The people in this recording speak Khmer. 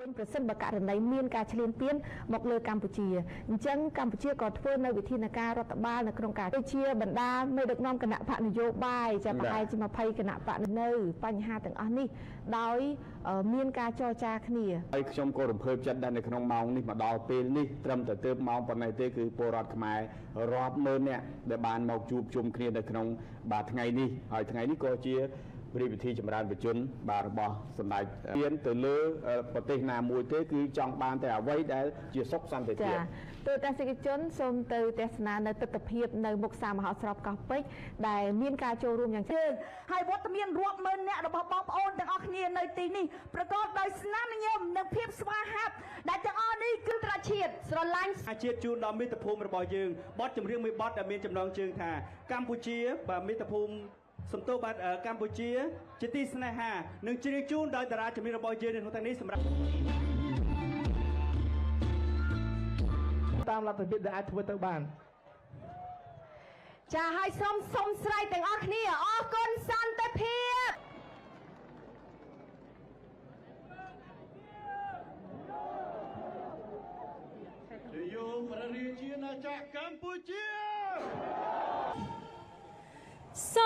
វិញប្រសិនបើករណីមានការឈ្លានពានមកលើកម្ពុជាអញ្ចឹងកម្ពុជាក៏ធ្វើនៅវិធានការរដ្ឋបាលនៅក្នុងការដូចជាបណ្ដាមេដឹកនាំគណៈបកនយោបាយចាប្រហែលជា20គណៈបកនៅបញ្ហាទាំងអស់នេះដោយមានការចរចាគ្នាហើយខ្ញុំក៏រំភើបចិត្តដែរនៅក្នុងម៉ោងនេះមកដល់ពេលនេះត្រឹមតែទើបម៉ោងប៉ុណ្ណេះទេគឺពលរដ្ឋខ្មែររាប់ម៉ឺននាក់ដែលបានមកជួបជុំគ្នានៅក្នុងបាទថ្ងៃនេះហើយថ្ងៃនេះក៏ជាព្រះពិធីចម្រើនបជនបាទរបស់សម្ដេចមានទៅលើប្រទេសណាមួយទេគឺចង់បានតែអ្វីដែលជាសុខសន្តិភាពទូរទស្សនិកជនសូមទៅទស្សនានៅទិដ្ឋភាពនៅមុខសាមហោស្រពកោះពេជ្រដែលមានការចូលរួមយ៉ាងច្រើនហើយវត្តមានរាប់ម៉ឺនអ្នករបស់បងប្អូនទាំងអស់គ្នានៅទីនេះប្រកបដោយស្នាមញញឹមនិងភាពស្វាហាប់ដែលទាំងអស់នេះគឺត្រជាតិស្រឡាញ់ជាតិជូនដល់មាតុភូមិរបស់យើងបទចម្រៀងមួយបទដែលមានចំណងជើងថាកម្ពុជាបាទមាតុភូមិសំទោសបាទកម្ពុជាជាទីស្នេហានិងជ្រាបជូនដោយតារាចម្រៀងរបស់យើងនៅក្នុងថ្ងៃនេះសម្រាប់តាមលទ្ធភាពដែលអាចធ្វើទៅបានចាហើយសូមសុំស្រែកទាំងអស់គ្នាអរគុណសន្តិភាពយោព្រះរាជាណាចក្រកម្ពុជា សូ